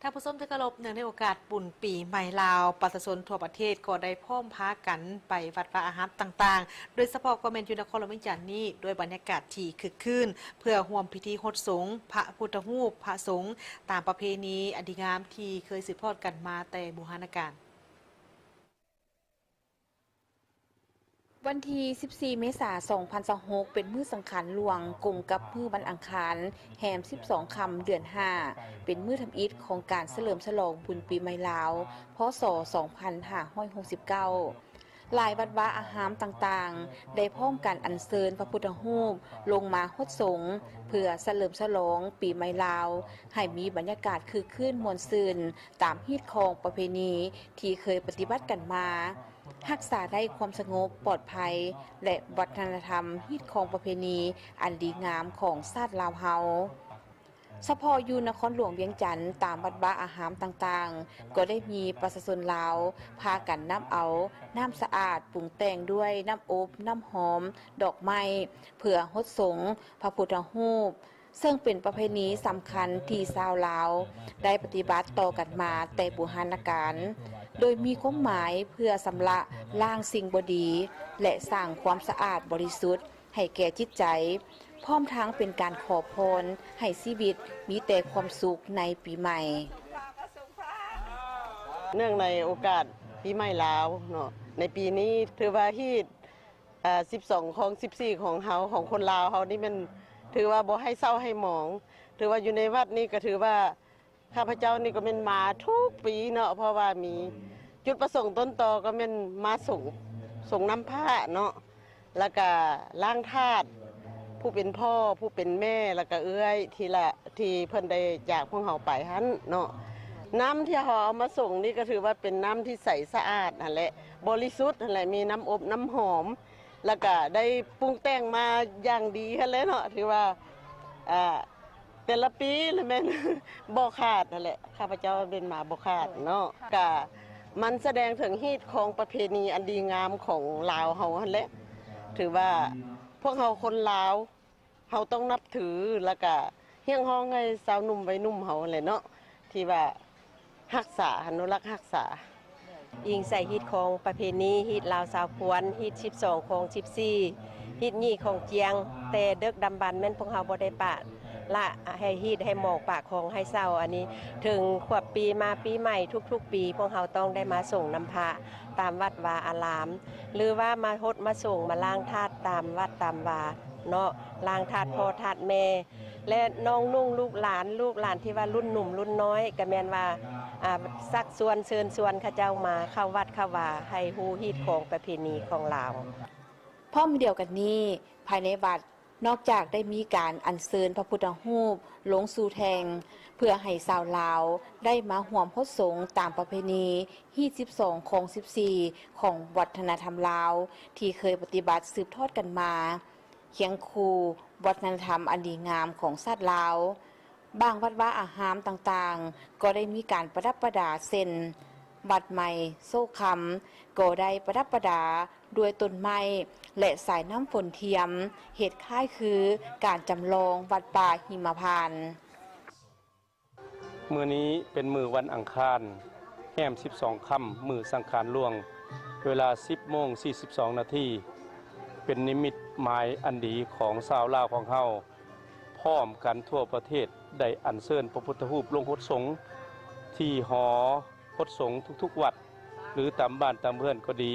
ທ່ານຜູ້ຊົມທີ່ເຄົາລົບ, ເນື່ອງໃນໂອກາດບຸນປີໃໝ່ລາວ, ປະຊາຊົນທົ່ວປະເທດກໍໄດ້ພ້ອມພາກັນໄປວັດວາອາຮາມຕ່າງໆ, ໂດຍສະເພາະກໍແມ່ນຢູ່ນະຄອນຫຼວງວຽງຈັນນີ້, ດ້ວຍບັນຍາກາດທີ່ຄຶກຄື້ນ ເພື່ອຮ່ວມພິທີຫົດສົງພະພຸດທະຮູບ, ພະສົງ, ຕາມປະເພນີອັນດີງາມທີ່ເຄີຍສືບທອດກັນມາແຕ່ບູຮານະການ. ວັນທີສິບສີ່ ເມສາ ສອງພັນຊາວຫົກ ເປັນມື້ສັງຂານຫຼວງ, ກົງກັບມື້ວັນອັງຄານ ແຮມສິບສອງຄ່ຳ ເດືອນຫ້າ ເປັນມື້ທຳອິດຂອງການສະເຫຼີມສະຫຼອງບຸນປີໃໝ່ລາວ ພ.ສ. ສອງພັນຫ້າຮ້ອຍຫົກສິບເກົ້າ. ຫຼາຍວັດວາອາຮາມຕ່າງໆ ໄດ້ພ້ອມກັນອັນເຊີນພະພຸດທະຮູບລົງມາຫົດສົງ ເພື່ອສະເຫຼີມສະຫຼອງປີໃໝ່ລາວ ໃຫ້ມີບັນຍາກາດຄຶກຄື້ນມ່ວນຊື່ນ ຕາມຮີດຄອງປະເພນີທີ່ເຄີຍປະຕິບັດກັນມາ, ຮັກສາໄດ້ຄວາມສະຫງົບປອດໄພ ແລະ ວັດທະນະທຳຮີດຄອງປະເພນີອັນດີງາມຂອງຊາດລາວເຮົາ. ສະເພາະຢູ່ນະຄອນຫຼວງວຽງຈັນ, ຕາມວັດວາອາຮາມຕ່າງໆ ກໍໄດ້ມີປະຊາຊົນລາວພາກັນນຳເອົານ້ຳສະອາດ ປຸງແຕ່ງດ້ວຍນ້ຳອົບ, ນ້ຳຫອມ, ດອກໄມ້ ເພື່ອຫົດສົງພະພຸດທະຮູບ, ເຊິ່ງເປັນປະເພນີສຳຄັນທີ່ຊາວລາວໄດ້ປະຕິບັດຕໍ່ກັນມາແຕ່ບູຮານະການ, ໂດຍມີຄວາມໝາຍເພື່ອຊຳລະລ້າງສິ່ງບໍ່ດີ ແລະ ສ້າງຄວາມສະອາດບໍລິສຸດໃຫ້ແກ່ຈິດໃຈ, ພ້ອມທັງເປັນການຂໍພອນໃຫ້ຊີວິດມີແຕ່ຄວາມສຸກໃນປີໃໝ່. ເນື່ອງໃນໂອກາດປີໃໝ່ລາວເນາະ, ໃນປີນີ້ຖືວ່າຮີດ ອາ ສິບສອງ ຂອງສິບສີ່ຂອງເຮົາ ຂອງຄົນລາວເຮົານີ້ແມ່ນຖືວ່າບໍ່ໃຫ້ເສົ້າໃຫ້ໝອງ. ຖືວ່າຢູ່ໃນວັດນີ້ກໍຖືວ່າ ຂ້າພະເຈົ້ານີ້ກໍແມ່ນມາທຸກປີເນາະ, ເພາະວ່າມີຈຸດປະສົງຕົ້ນຕໍກໍແມ່ນມາສົງ ສົງນ້ຳພະເນາະ, ແລ້ວກະລ້າງທາດ ຜູ້ເປັນພໍ່ ຜູ້ເປັນແມ່ ແລ້ວກະເອື້ອຍ ທີ່ລະ ທີ່ເພິ່ນໄດ້ຈາກພວກເຮົາໄປຫັ້ນເນາະ. ນ້ຳທີ່ເຮົາເອົາມາສົງນີ້ກໍຖືວ່າເປັນນ້ຳທີ່ໃສສະອາດຫັ້ນແຫຼະ, ບໍລິສຸດຫັ້ນແຫຼະ, ມີນ້ຳອົບນ້ຳຫອມ ແລ້ວກະໄດ້ປຸງແຕ່ງມາຢ່າງດີຫັ້ນແຫຼະເນາະ. ຖືວ່າ ອາ ແຕ່ລະປີລະແມ່ນບໍ່ຂາດຫັ້ນແຫຼະ, ຂ້າພະເຈົ້າເປັນມາບໍ່ຂາດເນາະ. ກະມັນສະແດງເຖິງຮີດຄອງປະເພນີອັນດີງາມຂອງລາວເຮົາຫັ້ນແຫຼະ. ຖືວ່າພວກເຮົາຄົນລາວ ເຮົາຕ້ອງນັບຖື ແລ້ວກະຮຽກຮ້ອງໃຫ້ຊາວໜຸ່ມໄວໜຸ່ມເຮົາຫັ້ນແຫຼະເນາະ ທີ່ວ່າຮັກສາ ອະນຸລັກຮັກສາ. ອີງໃສ່ຮີດຄອງປະເພນີ ຮີດລາວຊາວພວນ ຮີດສິບສອງ ຂອງສິບສີ່ ຮີດຍີ່ຂອງຈຽງ ແຕ່ເດິກດຳບັນແມ່ນພວກເຮົາບໍ່ໄດ້ປະລະ ໃຫ້ຮີດ ໃຫ້ໝອງ ປະຄອງ ໃຫ້ເຊົ່າ. ອັນນີ້ເຖິງຂວບປີມາປີໃໝ່ທຸກໆປີ ພວກເຮົາຕ້ອງໄດ້ມາສົງນ້ຳພະຕາມວັດວາອາລາມ ຫຼືວ່າມາຫົດມາສົງມາລ້າງທາດຕາມວັດຕາມວາເນາະ, ລ້າງທາດພໍ່ທາດແມ່ ແລະ ນ້ອງນຸ່ງລູກຫຼານ ລູກຫຼານທີ່ວ່າລຸ້ນໜຸ່ມລຸ້ນນ້ອຍ ກະແມ່ນວ່າ ອາ ຊັກຊວນເຊີນຊວນເຂົາເຈົ້າມາເຂົ້າວັດເຂົ້າວາ ໃຫ້ຮູ້ຮີດຄອງປະເພນີຂອງລາວ. ພ້ອມດຽວກັນນີ້, ພາຍໃນວັດ ນອກຈາກໄດ້ມີການອັນເຊີນພະພຸດທະຮູບລົງສູ່ແທ່ງ ເພື່ອໃຫ້ຊາວລາວໄດ້ມາຮ່ວມຫົດສົງຕາມປະເພນີຮີດສິບສອງ ຂອງສິບສີ່ ຂອງວັດທະນະທຳລາວ ທີ່ເຄີຍປະຕິບັດສືບທອດກັນມາ ຄຽງຄູ່ວັດທະນະທຳອັນດີງາມຂອງຊາດລາວ. ບາງວັດວາອາຮາມຕ່າງໆ ກໍໄດ້ມີການປະດັບປະດາ ເຊັ່ນ ວັດໃໝ່ໂຊກຄຳ ກໍໄດ້ປະດັບປະດາດ້ວຍຕົ້ນໄມ້ ແລະ ສາຍນ້ຳຝົນທຽມ ເຮັດຄ້າຍຄືການຈຳລອງວັດປ່າຫິມະພານ. ມື້ນີ້ເປັນມື້ວັນອັງຄານ ແຮມສິບສອງຄ່ຳ ມື້ສັງຂານຫຼວງ ເວລາສິບໂມງສີ່ສິບສອງນາທີ ເປັນນິມິດໝາຍອັນດີຂອງຊາວລາວຂອງເຮົາ ພ້ອມກັນທົ່ວປະເທດ ໄດ້ອັນເຊີນພະພຸດທະຮູບລົງຫົດສົງ ທີ່ຫໍຫົດສົງທຸກໆວັດ ຫຼືຕາມບ້ານຕາມເຮືອນກໍດີ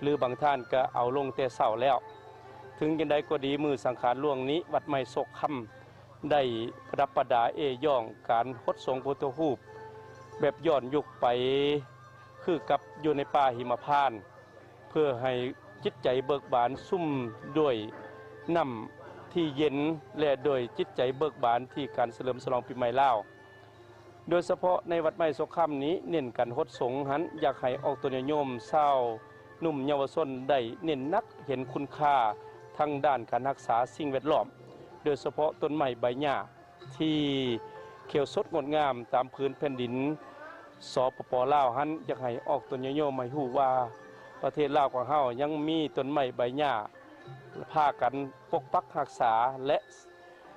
ຫຼືບາງທ່ານກະເອົາລົງແຕ່ເຊົ້າແລ້ວ. ເຖິງຈັ່ງໃດກໍດີ ມື້ສັງຂານຫຼວງນີ້ ວັດໃໝ່ໂຊກຄຳ ໄດ້ປະດັບປະດາເອ້ຍ້ອງການຫົດສົງພະພຸດທະຮູບ ແບບຍ້ອນຍຸກໄປ ຄືກັບຢູ່ໃນປ່າຫິມະພານ ເພື່ອໃຫ້ຈິດໃຈເບີກບານຊຸ່ມດ້ວຍນ້ຳທີ່ເຢັນ ແລະ ດ້ວຍຈິດໃຈເບີກບານທີ່ການສະເຫຼີມສະຫຼອງປີໃໝ່ລາວ. ໂດຍສະເພາະໃນວັດໃໝ່ໂຊກຄຳນີ້ ເນັ້ນການຫົດສົງຫັ້ນ ຢາກໃຫ້ອອກຕົນຍາດໂຍມຊາວໜຸ່ມເຍົາວະຊົນໄດ້ເນັ້ນໜັກເຫັນຄຸນຄ່າທາງດ້ານການຮັກສາສິ່ງແວດລ້ອມ ໂດຍສະເພາະຕົ້ນໄມ້ໃບຫຍ້າທີ່ຂຽວສົດງົດງາມຕາມຜືນແຜ່ນດິນ ສປປ ລາວ ຫັ້ນ ຢາກໃຫ້ອອກຕົນຍາດໂຍມໃຫ້ຮູ້ວ່າ ປະເທດລາວຂອງເຮົາຍັງມີຕົ້ນໄມ້ໃບຫຍ້າ ພາກັນປົກປັກຮັກສາ ແລະ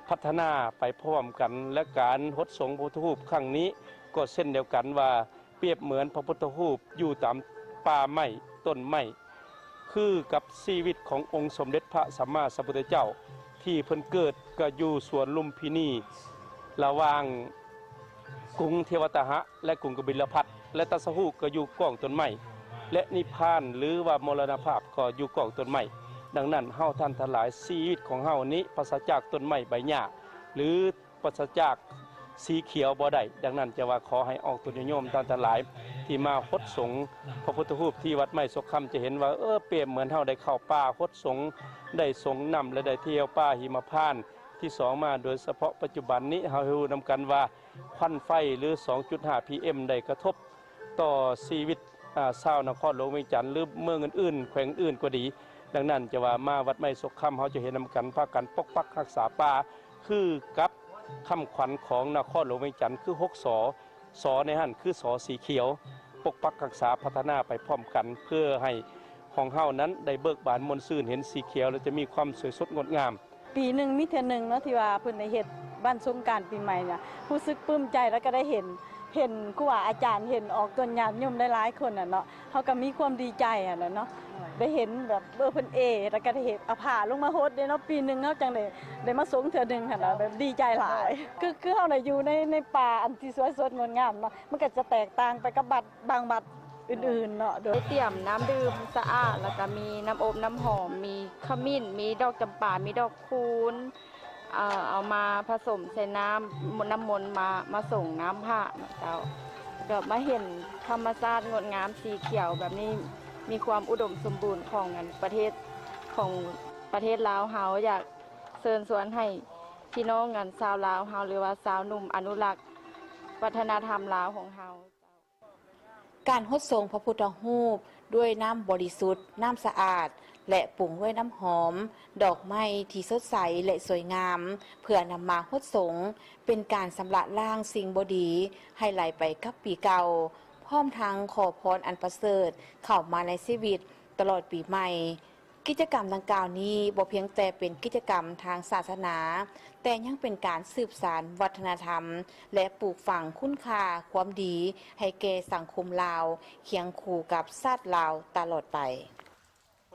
ພັດທະນາໄປພ້ອມກັນ ແລະ ການຫົດສົງພະພຸດທະຮູບຄັ້ງນີ້ ກໍເຊັ່ນດຽວກັນວ່າ ປຽບເໝືອນພະພຸດທະຮູບຢູ່ຕາມປ່າໄມ້ ຕົ້ນໄມ້ ຄືກັບຊີວິດຂອງອົງສົມເດັດພະສຳມາສຳພຸດທະເຈົ້າ ທີ່ເພິ່ນເກີດກໍຢູ່ສວນລຸມພິນີ ລະຫວ່າງກຸງເທວະຕາຫະ ແລະ ກຸງກະບິລະພັດ ແລະ ຕັດສະຮູ້ກໍຢູ່ກ້ອງຕົ້ນໄມ້ ແລະ ນິບພານ ຫຼືວ່າມໍລະນະພາບກໍຢູ່ກ້ອງຕົ້ນໄມ້. ດັ່ງນັ້ນ ເຮົາທ່ານທັງຫຼາຍ ຊີວິດຂອງເຮົານີ້ປາສະຈາກຕົ້ນໄມ້ໃບຫຍ້າ ຫຼື ປາສະຈາກສີຂຽວບໍ່ໄດ້. ດັ່ງນັ້ນ ຈະວ່າຂໍໃຫ້ອອກຕົນຍາດໂຍມທ່ານທັງຫຼາຍ ທີ່ມາຫົດສົງພະພຸດທະຮູບທີ່ວັດໄມ້ສົກຄຳ ຈະເຫັນວ່າ ເອີ ປຽບເໝືອນເຮົາໄດ້ເຂົ້າປ່າຫົດສົງ ໄດ້ສົງນ້ຳ ແລະ ໄດ້ທ່ຽວປ່າຫິມະພານ. ທີ່ສອງມາ ໂດຍສະເພາະປັດຈຸບັນນີ້ ເຮົາຮູ້ນຳກັນວ່າ ຄວັນໄຟ ຫຼື ສອງຈຸດຫ້າ ພີເອັມ ໄດ້ກະທົບຕໍ່ຊີວິດ ອາ ຊາວນະຄອນຫຼວງວຽງຈັນ ຫຼື ເມືອງອື່ນໆ ແຂວງອື່ນກໍດີ. ດັ່ງນັ້ນ ຈະວ່າມາວັດໄມ້ສົກຄຳ ເຮົາຈະເຫັນນຳກັນ ພາກັນປົກປັກຮັກສາປ່າ ຄືກັບຄຳຂວັນຂອງນະຄອນຫຼວງວຽງຈັນ ຄື ຫົກ ສ ສ ໃນຫັ້ນຄື ສ ສີຂຽວ ປົກປັກຮັກສາ ພັດທະນາໄປພ້ອມກັນ ເພື່ອໃຫ້ຂອງເຮົານັ້ນໄດ້ເບີກບານມ່ວນຊື່ນ ເຫັນສີຂຽວແລ້ວຈະມີຄວາມສວຍສົດງົດງາມ. ປີໜຶ່ງມີເທື່ອໜຶ່ງເນາະ ທີ່ວ່າເພິ່ນໄດ້ເຮັດວັນສົງການປີໃໝ່ນະ ຮູ້ສຶກປຶ້ມໃຈ ແລ້ວກໍໄດ້ເຫັນ ເຫັນຄູບາອາຈານ ເຫັນອອກຕົນຍາດໂຍມຫຼາຍໆຄົນນະເນາະ ເຮົາກໍມີຄວາມດີໃຈຫັ້ນແຫຼະເນາະ ໄດ້ເຫັນແບບ ເອີ ເພິ່ນເອ ແລ້ວກໍໄດ້ເຫັນເອົາຜ້າລົງມາຫົດເດ້ເນາະ ປີໜຶ່ງເຮົາຈັ່ງໄດ້ ໄດ້ມາສົງເທື່ອໜຶ່ງຫັ້ນນະ ແບບດີໃຈຫຼາຍ ຄື ຄືເຮົາໄດ້ຢູ່ໃນ ໃນປ່າອັນທີ່ສວຍສົດງົດງາມເນາະ ມັນກໍຈະແຕກຕ່າງໄປກັບວັດ ບາງວັດອື່ນໆເນາະ ໂດຍ ໄດ້ຕຽມນ້ຳດື່ມສະອາດ ແລ້ວກະມີນ້ຳອົບນ້ຳຫອມ ມີຂະມິ້ນ ມີດອກຈຳປາ ມີດອກຄູນ ເອົາ ເອົາມາຜະສົມໃສ່ນ້ຳ ນ້ຳມົນ ມາ ມາສົງນ້ຳພະເນາະເຈົ້າ ກໍມາເຫັນທຳມະຊາດງົດງາມສີຂຽວແບບນີ້ ມີຄວາມອຸດົມສົມບູນຂອງ ອັນ ປະເທດ ຂອງປະເທດລາວເຮົາ ຢາກເຊີນຊວນໃຫ້ພີ່ນ້ອງ ອັນ ຊາວລາວເຮົາ ຫຼືວ່າຊາວໜຸ່ມອະນຸລັກວັດທະນະທຳລາວຂອງເຮົາ. ການຫົດສົງພະພຸດທະຮູບດ້ວຍນ້ຳບໍລິສຸດ, ນ້ຳສະອາດ ແລະ ປຸງດ້ວຍນ້ຳຫອມ, ດອກໄມ້ທີ່ສົດໃສ ແລະ ສວຍງາມ ເພື່ອນຳມາຫົດສົງ ເປັນການຊຳລະລ້າງສິ່ງບໍ່ດີໃຫ້ໄຫຼໄປກັບປີເກົ່າ, ພ້ອມທັງຂໍພອນອັນປະເສີດເຂົ້າມາໃນຊີວິດຕະຫຼອດປີໃໝ່. ກິດຈະກຳດັ່ງກ່າວນີ້ບໍ່ພຽງແຕ່ເປັນກິດຈະກຳທາງສາສະໜາ, ແຕ່ຍັງເປັນການສືບສານວັດທະນະທຳ ແລະ ປູກຝັງຄຸນຄ່າຄວາມດີໃຫ້ແກ່ສັງຄົມລາວ ຄຽງຄູ່ກັບຊາດລາວຕະຫຼອດໄປ.